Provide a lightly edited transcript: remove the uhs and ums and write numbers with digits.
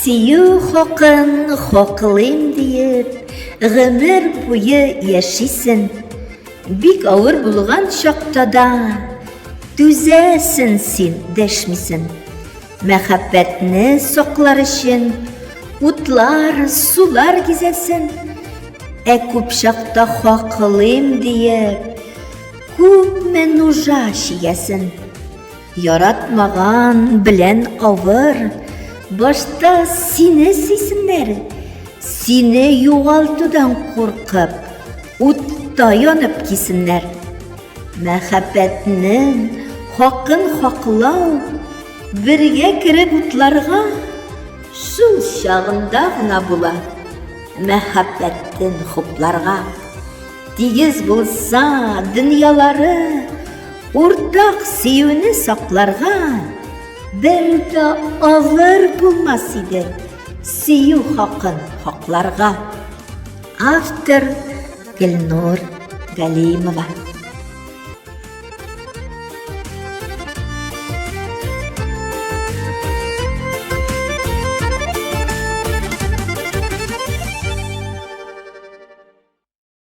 Сөю хакын хаклыйм диеп, гомер буе яшисен. Бик авыр булган чакта да түзәсен син, дәшмисен. Мәхәббәтне саклар өчен утлар, сулар гизәсен. Ә күп чакта хаклыйм диеп, күпме нужа чигәсен. Яратмаган белән авыр, башта сине сөйсеннәр, сине югалтудан куркып, утта янып кисеннәр. Мәхәббәтнең хакын хаклау, бергә кереп утларга, шул чагында гына була мәхәббәтен хупларга. Тигез булса дөньялары, уртак сөюне сакларга бер дә авыр булмас иде сөю хакын хакларга. Автор Гөлнур Галимова.